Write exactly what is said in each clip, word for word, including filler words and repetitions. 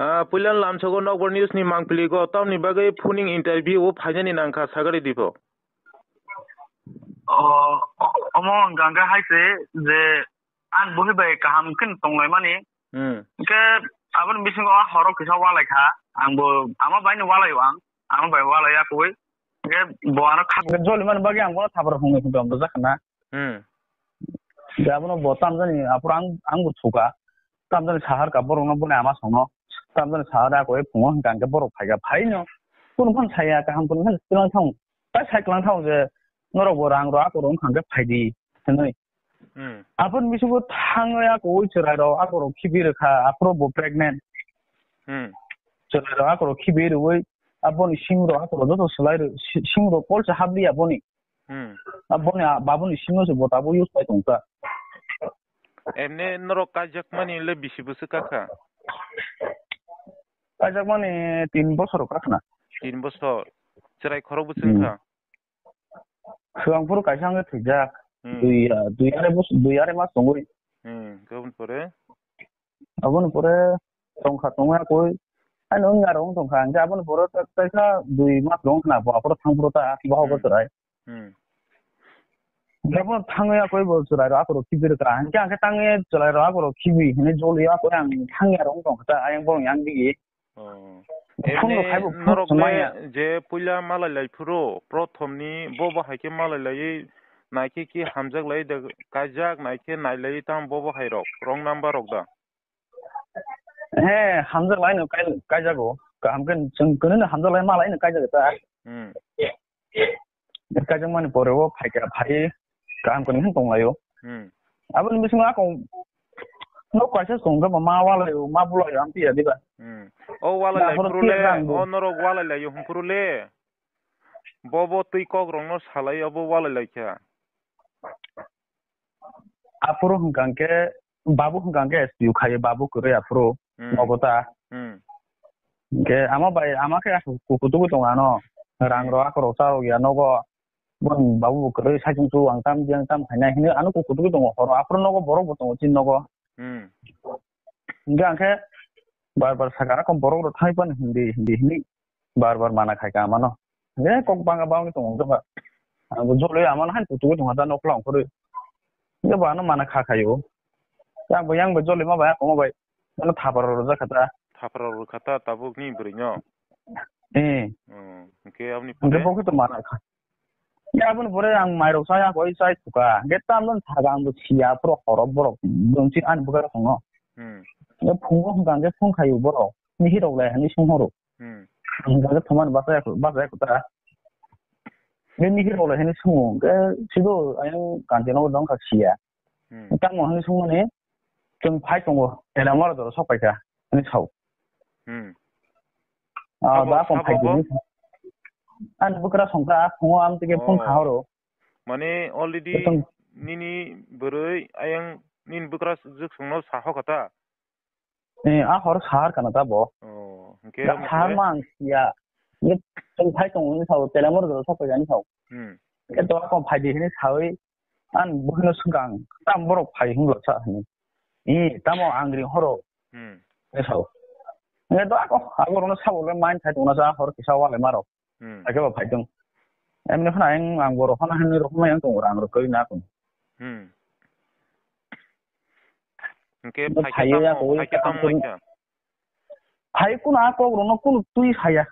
Ah, puila lamsogo Nokbar News ni mangpili go, tamni bagwi phuning interview o phainani nangkha, sagari dipo. O, omo hwnkha hwnkhe hai se je ang buhi bai kaham khe tonglaimani. Hmm. Hwnkhe aboni bisingo a horo kisa walai kha. Angbo ama bai ni walai o ang. Ama bai walai ya koi. Hwnkhe bo ano kha joli mani bagwi ang bono thabar hwnwi hwnwi tong jakha na. Hmm. Hwnkhe abono bo tamjani aphuru ang, ang bo thuka. Tamjani sahar ka borokno boni ama songno. Tamjani sahar a koi phungo hwnkha hwnkhe borok phaika phaino. Kunu phano saya kaham kunu phano twilang thang. Tai sai klang thang je norok bo rang rok akorok wngkha hwnkhe phaidi hinwi. Hmm. Aboni bisingo thangwi ako ui chwrai rok akorok khibi rwkha, aphuru bo pregnant. Hmm. Chwrai rok akorok khibi rwui aboni sim rok akorok joto swlai rw-, si-, sim rok kolsa habliya boni. Hmm. Aboni a-, babuni simo se bo tabuk use pai tongkha. Emne norok kaijakmani le bisi bwswk kakha? Kaijakmani tin bosor kakhna. Tin bosor. Chwrai khorok bwswk Hmm. wngkha? Swkang phuru kaisa wngwi thwijak. Hmm. Dui, ah, dui are bos-, dui are mas tongwi. Hmm, khe aboni pore? Aboni pore tongkha tongya koi. Ani wngya rok wng tongkha. Hwnkhe aboni pore ta-, taisa dui mas rok wngkha na bo aphuru thang phuru ta bohok Hmm. chwrai. Hmm. Hwnkhe bo thangwi akoi bo chwrai rok akorok khibi rwkha. Hwnkhe ang khe tangwi chwrai rok akorok khibi hinwi joli akoi ang thangya rok wng tongkha ta ayang borok yang digi. Oh. Phone rok Emni khaibo phone norok le swmaiya. Je puila malai lai phuru, prothom ni bo bo hai khe malai laiwi naikhe ki hamjak lai da kaijak, naikhe nai lai tamo bo bo hai rok, wrong number rok da? He, hamjak lai no kai, kaijago. Kaham khe chwng kunu no hamjak lai malai no kaijago ta. Hmm. Kaijakmani pore o phaikha, phai kaham kwnwi khe tonglaio. Hmm. Aboni bisingo akong nok kaisa chwng khe ma walaio, ma bulaio, ang piya diba. Hmm. O walai lai Aphuru phuru le, phiyang bo. O norok walai lai hwn phuru le. Bo bo twi kok rokno salai, obo walai lai kha. Aphuru hwnkha hwnkhe, babu hwnkha hwnkhe S P U khaio, babu kwrwi aphuru Hmm. nogo ta. Hmm. Hwnkhe ama bai, ama khe aswk kuku tugui tongo ano. Rang Hmm. rok akorok charok ya nogo. Boni babu bo kwrwi saichung chu ang tam di, ang tam khainai hinwi ano kuku tugui tongo horo. Aphuru nogo borok bo tongo chini nogo. Hmm. Hwnkhe ang khe bar bar sakha, "Ako borok rok thangwi phano hindi, hindi," hinwi bar bar mana khai ka amano. Hwnkhe kok banga bangwi tongo hwnkhe ba. Ang bo joloi amano haino kuku tugui tongkha ta nokla ongkhorwi. Hwnkhe bo ano mana kha khaio. Yang bo, yang bo joloi ma bai, ako ma bai. Ano thapar rok rwjak kha ta. Thapar rok rwkha ta tabuk ni bwrwi no? Eh. Hmm, hwnkhe aboni Hwnkhe pore? Bo khe to mana kha. Ya, aboni pore ang mairok chaya koi chai thuka. Hwnkhe tamno thaga ang bo siya, puro horok borok. Bwrwngchi ani bwkha tongo. Hmm. Hwnkhe phungo hwnkha hwnkhe phone khaio borok. Mihi rok lai hani sung horo. Hmm. Hwnkhe thumani bachaya, bachaya kho ta. Be mihi rok lai hani sungo. Hwnkhe sido ayang kanti no dong kha siya. Hmm. Tamo hwnwi swngmani, "Chwng phai tongo, Telamora jora sok paikha," hwnwi sao. Hmm. Ah, abo da kong sabo phai bo? Dini. Ani bwkra songkha, phungo amtwi khe phone Oh. Kha horo. Mane already Chwng- nini bwrwi ayang nini bwkra jwk songno sa hokha ta? Eh, a hor sahar kana ta bo. Oh, hwnkhe Da aboni sahar pore? Ma ang siya. Ye chwng phai tongo ni sao, Telamor do sok jani sao. Hmm. Ye to ko phai di hini sawi, an buhino swkang, tam borok phai hwnlo sa hini. I, tamo ang ring horo. Hmm. Ni sao. Ye to ko, abo rono sabo le main thai tongna sa hor kisa wale maro. Hmm. Ake ba phai tong. Emni phana ang, ang borok phana hini rok ma yang tong rang rok koi na tong. Hmm. Hwnkhe Bo phaikhe phaiwi tamo, ako ui phaikhai tamo ang khe waikha? Phai kuno a kok rokno kuno twi saya.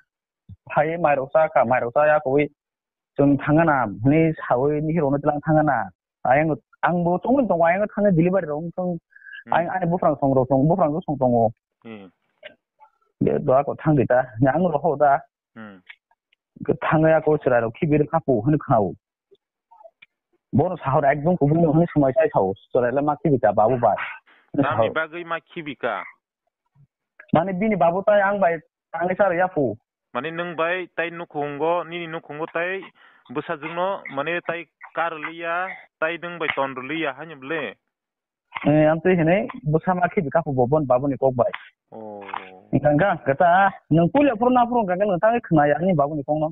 Phai mairok cha kha, mairok cha ya koi chwng thangana hwnwi sawi nihir rokno tlang thangana. Ayang, ang bo tongmani tongo, ayang thangwi delivery rok wng thung. Hmm. Ayang ani buphang song rok tong, buphang rok song tongo. Hmm. Be doa ko thang di ta, ang rok ho da. Hmm. Thangwi ako chwrai rok khibi rwkha po hwnwi khna o. Bono sahor ekdom kubui no hwnwi swmai chai sao, chwrai le ma khibi ka babu bai. Tamni bagwi ma khibi ka? Mane bini babu tai ang bai tangwi cha rwya pu. Mane nwng bai tai nukhungo, nini nukhungo tai bwsajwkno mane tai kar rwliya, tai nwng bai ton rwliya haino bwle? Eh, amtwi hinwi bwsa ma khibi ka pu bo bon babuni kok bai. Oh. Hwnkha hwnkha kata nwng puila phuru na phuru hwnkha hwnkhe nwng tangwi khna ya ani babuni kokno.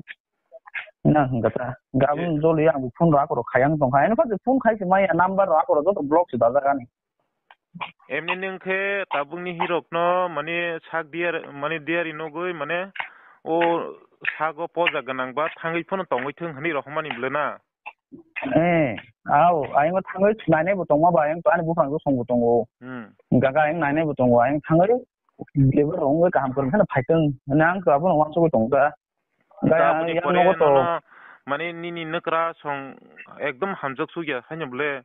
Na hwnkha ta. Gabun Eh. Joli ang phone rok akorok khayang tongkha. Ani phano phone khai se maya number rok akorok joto block se dajak ani. Emni nwng khe tabukni hirokno mane sak diyar, mane diyari nugwi mane o sago poja gwnang ba thangwi phano tongwi thwng hwnwi rohormani bwle na? Eh, au, ayang thangwi nainai bo tongma ba, ayang ani buphang rok song bo tongo. Hmm. Gaga ayang nainai bo tongo, ayang thangwi lebar rong wngwi kaham kwrwng kheno phaitwng hwnwi ang to abono uansugwi tongo ta. Gaya Tabukni yang pore nogo to. Nono mane nini nwkra song ekdom hamjak sugya haino bwle.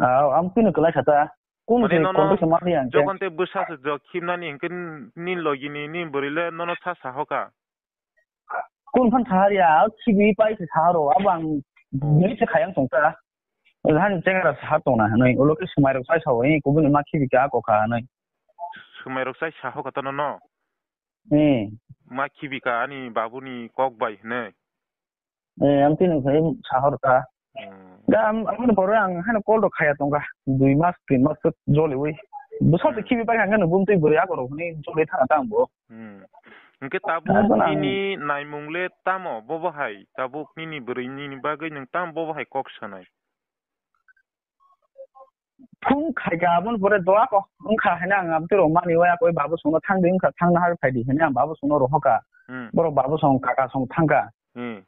Au, ang tini kwlai sata. Kun Mane se nono contact se mani ang ke. Jokon te bwsa se jok khimnani hingke ni logini ni bwrwi le nono sa sahoka. Kun phan sahar ya, khibi pai se saharo, abang Oh. Bini se khayang tongta. Han chengra sahar tongna hanoi, ulo ke sumai rok sai sawo, eh, kubuni ma khibi ka ko kha hanoi. Sumai rok sai sahoka to nono. Eh. Ma khibi ka ani babuni kok bai hwnoi. Eh, ang tini khai sahor ta. Hmm. Da am, amoni pore ang hano call rok khaya tongkha. Dui mas, tin mas to joliwi. Bwsa to Hmm. khibi pai hangkhe no bumtwi bwrwi ako rok hwnwi joli thana ta ang bo. Hmm. Hwnkhe tabuk Ano nang nini naimung le tamo bobo hai? Tabuk nini bwrwi nini bagwi nwng tamo bobo hai kok sanai? Phung khaika aboni pore doa ko wngkha hwnwi ang aboni rok mani waya koi babu songno thangdi wngkha thangna har phaidi hwnwi ang babu songno rohoka. Hmm. Borok babu song kaka song thangka. Hmm.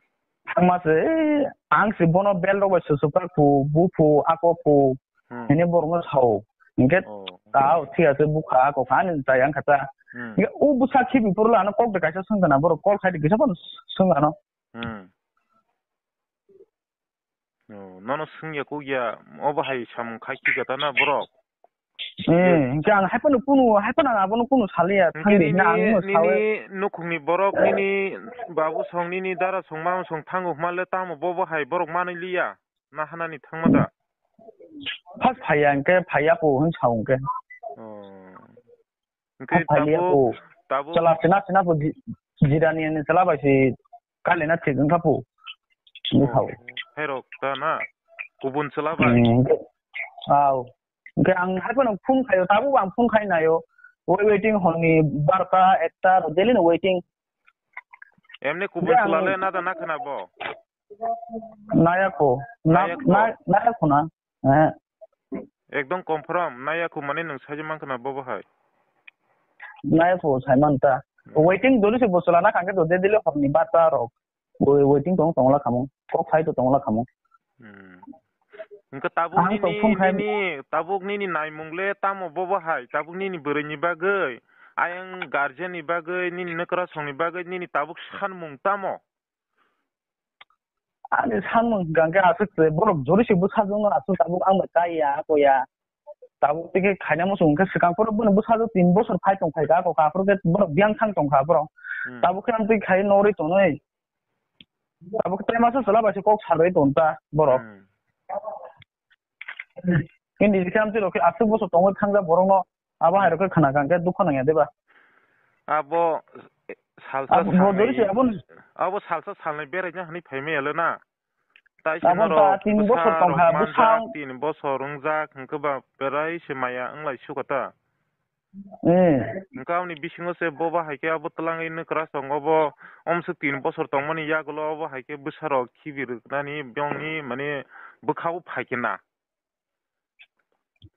Thangma se, "Ei, ang se bono bel rok bai susupak phu, bu phu, ako phu," Hmm. hwnwi borokno sao. Hwnkhe Oh. tao thik ase bukha ako kha ani chaya wngkha ta. Hmm. Hwnkhe o bwsa khibi phuru ano kok de kaisa swngkha na borok call khai de kisa phano swng ano. Hmm. Oh, nono swngya kukya, obo hai samung khai khika ta na borok? Eh, hwnkhe ang hai phano kunu, hai phano ang abono kunu saliya, Hwnkhe thangdi hwnwi ang nini, nini sawi. Nukhungni borok, nini babu song, nini dara song, mama song thango hwnma le tamo bobo hai borok manwi liya? Na hanani thangma da? First phaiya, hwnkhe phaiya ko hwn sao hwnkhe. Oh. Hwnkhe Ang phaiya tabuk, ko. Tabuk. Chwla sina sina po ji-, jirani ani chwla bai se kalina thik wngkha po. Hwnwi Oh, sao. Khairok ta na? Kubun chwla bai? Hmm, hwnkhe, au. Hwnkhe ang hai phano phone khaio, tabuk ang phone khai naio. Wai-, waiting horni barta, ekta, daily no waiting. Emni kubun Hwnkhe ang chwla le nada na khna bo? Naya ko. Na, Naya ko. Na, naya ko na. Eh. Ekdom confirm, naya ko mane nwng saijak mankha na bobo hai? Naya ko saiman ta. Hmm. Waiting doli se bo chwla na kangke do de dile horni barta rok. Wai-, waiting tong tong la khamung. Kok phai to tong la khamung. Hmm. Hwnkhe tabuk Ang to nini, phone khai nini, tabuk nini naimung le tamo bobo hai? Tabuk nini bwrwi ni bagwi, ayang guardian ni bagwi, nini nwkra song ni bagwi, nini tabuk sanmung tamo? Ani sanmung hwnkha hwnkhe aswk se borok jori se bwsajwkno aswk tabuk ang bai kaiya koya. Tabuk tei khe khaina muchung hwnkhe swkang phuru bono bwsajwk tin bosor phai tong phaikha ako kha phuru khe borok biyang thang tong kha borok. Hmm. Tabuk khe amtwi khai norwi tonwi. Tabuk khe tai masa chwla bai se kok sarwi tong ta borok. Hmm. Hindi khe amtwi rok khe aswk bosor tongwi thangjak borokno. Abo hai rok khe khna kha hwnkhe dukha nangya de ba? Abo salsa Abo bo dori salnwi, se abo ni- abo salsa salnwi beraina hwnwi phaimaya le na? Tai se Abo norok ta tin bosor bwsa tong rok kha, manjak, bwsa tin bosor wngjak hwnkhe ba berai se maya wnglai sukha ta. Eh. Hwnkhe aboni bisingo se bobo hai khe abo twlangwi nwkra song obo omswk tin bosor tongmani yagulo obo hai khe bwsa rok khibi rwknani biyongni mane bwkha o phai khe na.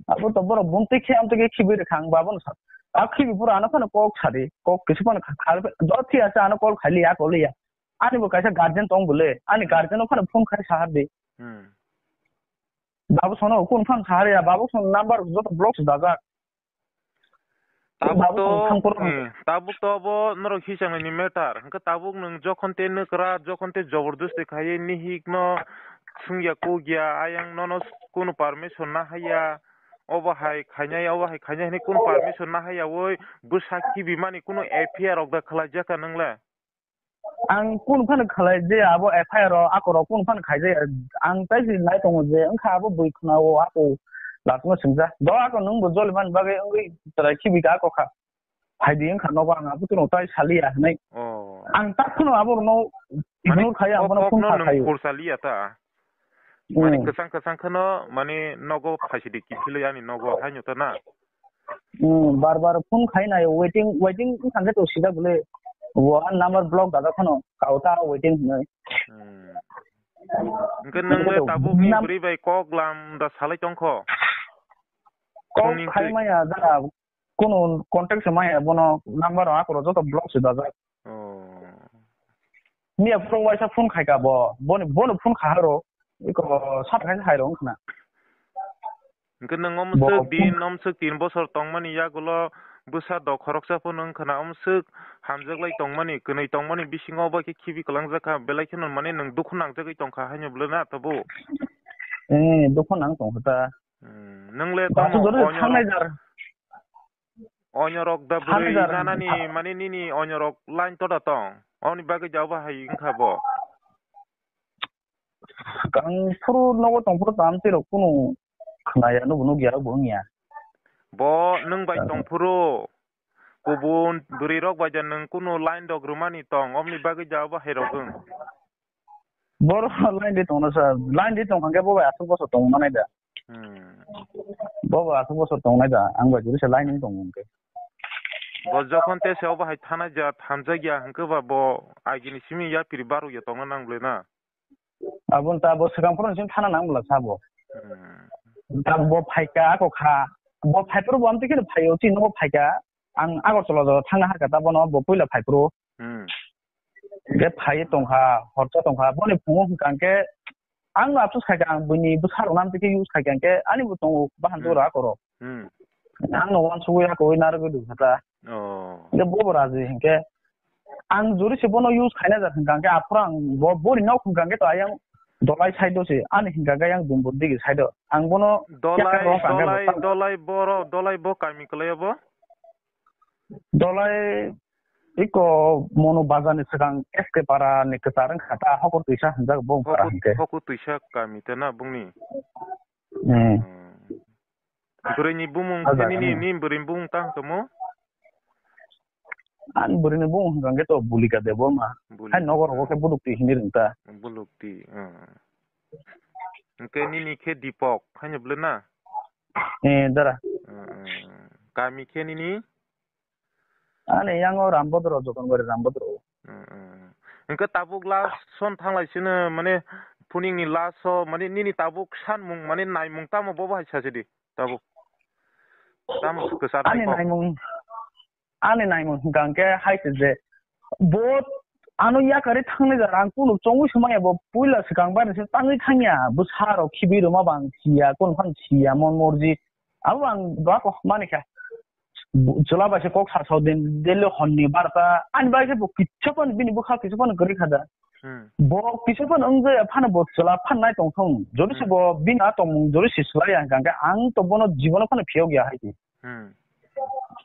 Abo to borok bumtwi khe amtwi khe khibi rwkha ang bo abono sa. A khibi phuru ano phano kok sadi, kok kisa phano kha-, kha-, do thik ase ano call khailiya, call ya. Ani bo kaisa guardian tong bole, ani Hmm. Guardian o phano phone khai sahar di. Hmm. Babu sono kun phano sahar ya, babu sono number joto block se dajak. Tabuk Babu to, sono thang koro hmm, tabuk to abo norok hichangni matter. Hwnkhe tabuk nwng jokhon te nwkra, jokhon te jobordosti khaiwi nihik no swngya kukya, ayang nono kunu permission na haiya, obo hai khainai, obo hai khainai hwnwi kunu permission na haiya, oi bwsa kibimani kunu F I R rok da khlai jaka nwng le? Ang kunu phano khlai je abo F I R o, ako rok kunu phano khai je, ang tai si nai tongo je, wngkha abo bui khna o, ako last no singja. Do ako nwng bo joli man bagwi wngwi chwrai khibi ka ako kha. Phaidi wngkha nogo ang abo tino tai saliya hinwi. Oh. Ang tak phano abo no Mane ignore khai ang kok, bono kok phone no kha nwng khai. Khur saliya ta? Mane Hmm. Kwchang kwchang kheno mane nogo phaisidi kiphilwi ani nogo haino ta na? Hmm, bar bar phone khai nayo, waiting, waiting wngkha khe to sida bole. Bo number block dada khano, kauta waiting hinwi. Hmm. Hwnkhe nwng le tabukni nam- bwrwi bai kok lam da salai tongkho? Kok Phone khai maya da, kuno contact se maya, bono number rok ako joto block se dajak. Oh. Miya phone waisa phone khai ka bo, boni, bono phone khai haro, iko sat khai hai rong khna. Hwnkhe nwng omswk Bo- din, omswk tin bosor tongmani yagulo bwsa dok khoroksa phano wngkha na, omswk hamjaklai tongmani, kwnwi tongmani bisingo bo khe khibi kwlangjak kha, belai kheno mane nwng dukhu nangjagwi tongkha haino bwle na tabuk? Eh, dukhu nang tongkha ta. Hmm, nwng le Basu tamo jori onyorok, thangnai jar. Onyorok da bwrwi Thangnai jar. Nanani mane nini onyorok line to da tong, oni bagwi jabo hai wngkha bo. Ang phuru nogo tongphuru tam twi rok kunu khwnaya, nubo nukya, bo wngya. Bo nwng bai Aha. Tongphuru, kubun bwrwi rok bai da nwng kunu line dok rwmani tong, obni bagwi ja bo hai rok wng. Boro line di tongno sa, line di tong hwnkhe bo bai aswk bosor tong manai da. Hmm. Bo bai aswk bosor tong nai da, ang bai jori se line di tong hwnkhe. Bo jokhon te se obo hai thana ja thamjak ya hwnkhe ba bo agini simi yapiri baruk ya tongna nang bwle na. Aboni ta bo swkang phuru simi thana nang bwla sabo. Hmm. Ta bo phaika ako kha. Bo phaiphuru bo amtwi kheno phaio, chini nogo phaika. Ang Agartala jaga thangna hakha ta bono bo puila phaiphuru. Hmm. Ge phai tongkha, horsa tongkha. Boni phungo hwnkha hwnkhe ang no apsus khaikha, ang buini bwsa rok no amtwi khe use khaikha hwnkhe ani bo tongo bahan Hmm. jora ako rok. Hmm. Ang no wansugwi ako narwgwi dukha ta. Oh. Ge bo bo raji hwnkhe. Ang jori se bono use khaina jak hwnkha hwnkhe aphuru ang bo, boni nok hwnkha hwnkhe to ayang dolai side o se, ani hwnkha hwnkhe ayang Dumbur digi side o. Ang bono Dolai, khe rok ang khe dolai, bo dolai boro, dolai bo kami kwlai bo? Dolai iko mono bazar ni swkang S K para ni kwchar wngkha ta, Hokur Twisa hwnjak bo para Hokur, hwnkhe. Hokur Twisa kami te na bungni? Hmm. Hmm. Bwrwi ni bumung Bazar, khe nini, hmm. Ni bwrwi ni bumung tang tongmo? Ani bwrwi ni bumung hwnkha hwnkhe to Bulika Debbarma. Bulika. Hai nogo rogo khe Bulukti hinwi rwng ta. Bulukti, hmm. Hwnkhe nini khe Dipok, haino bwle na? Eh, dara. Hmm, hmm. Kami khe nini? Ani yango Rambodoro, Jotongori Rambodoro. Hmm, hmm. Hwnkhe tabuk last son thanglai sino, mane, phuning ni last o, mane, nini tabuk sanmung, mane, naimung tamo bobo hai sachidi, tabuk. Tamo kwchar Ani hai kok. Naimung, ani naimung hwnkha hwnkhe hai se je, bo ano yakarwi thangnai jora ang kunu chongwi se manya, bo puila swkang bai se tangwi thangya, bwsa rok khibi rwma bang siya, kunu phano siya, mon morji. Abo ang dua kok mani kha. Chwla bai se kok sa sa din, daily honni barta, ani bai se bo kisa phano bini bwkha kisa phano kwrwi kha da. Hmm. Bo kisa phano wng jaya phano bo chwla phano nai tong thung. Jodi se Hmm. Bo bini a tongmung jodi se swlai ya hwnkha hwnkhe ang to bono jibono phano phiyok ya hai di. Hmm.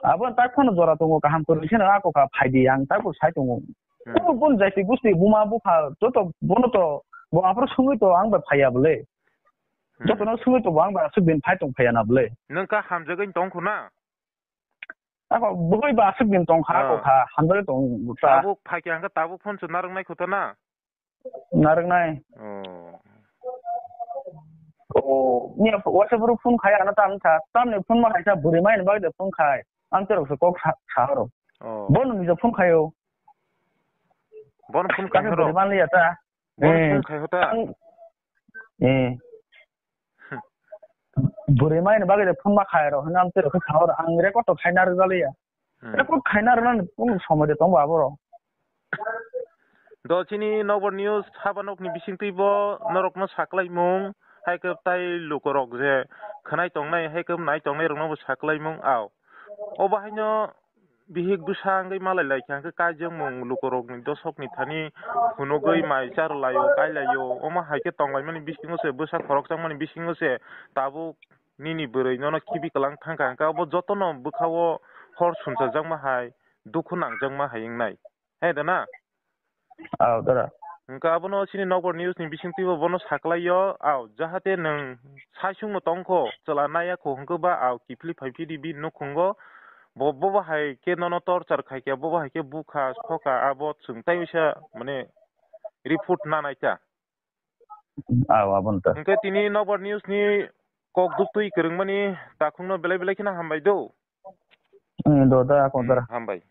Abo tak phano jora tongo, kaham kwrwi se no ako kha phai di, ang tak bo sai tongo. Hmm. Bo bon jaiti gusti buma bupha joto bono to bo aphuru sungwi to ang bai phai ya bwle. Hmm. Joto no sungwi to bo ang bai aswk din phai tong phai ya na bwle. Nwng ka hamjagwi tong khu na? Ako bwrwi ba aswk din tong kha, ako Ah. Kha, hamjagwi tong ta. Tabuk phai khe hwnkhe tabuk phone se narwknai kho ta na? Narwknai. Oh. O, ni waisa bwrwi phone khai ano tam kha. Tamni phone ma khaisa bwrwi mai ni bagwi de phone khai. Ang terok se kok sa, sa horo. Oh. Bono nija phone khaio. Bono phone Kake khai horo? Bwrwi man liya ta. Bono Eh, phone khai hota? Ang, eh. Hmm. Bwrwi mai ni bagwi de phone ma khai ro, hwnwi ang tei rokhe sa ro, ang record to khaina rwjaliya. Hmm. Record khaina rwnani kunu somoi de tongo abo ro. Do chini Nokbar News haba nokni bisingtwi bo norokno saklaimung, hai khe tai lukorok je khwnai tongnai, hai khe nai tongnai rokno bo saklaimung, ao. Obo haino bihik bwsa wngwi malai lai kha, hwnkhe kaijakmung lukurokni dosokni thani phunugwi mai charwlaio, kailaio. Omo hai khe tonglaimani bisingo se, bwsa khorokjakmani bisingo se tabuk nini bwrwi nono khibi kwlang thang kha, hwnkhe abo jotono bwkha-o hor sumsajakma hai, dukhu nangjakma hai wngnai. Hai da na? Ao, dara. Hwnkhe abono chini Nokbar News ni bisingtwi bo bono saklaio, ao, jahate nwng saisungno tongkho, chwla naiya kho hwnkhe ba, ao, kiphilwi phaiphidi bini nukhungo, bo, bobo hai khe nono torture khaikha, bobo hai khe bukha, sokha, abo chwng tai uisa, mane, report nanai ta. Ao, abono ta. Hwnkhe tini Nokbar News ni kok duktwi kwrwngmani takhukno belai belai kheno hambai do. Hmm, do da, ako dara. Hmm, hambai.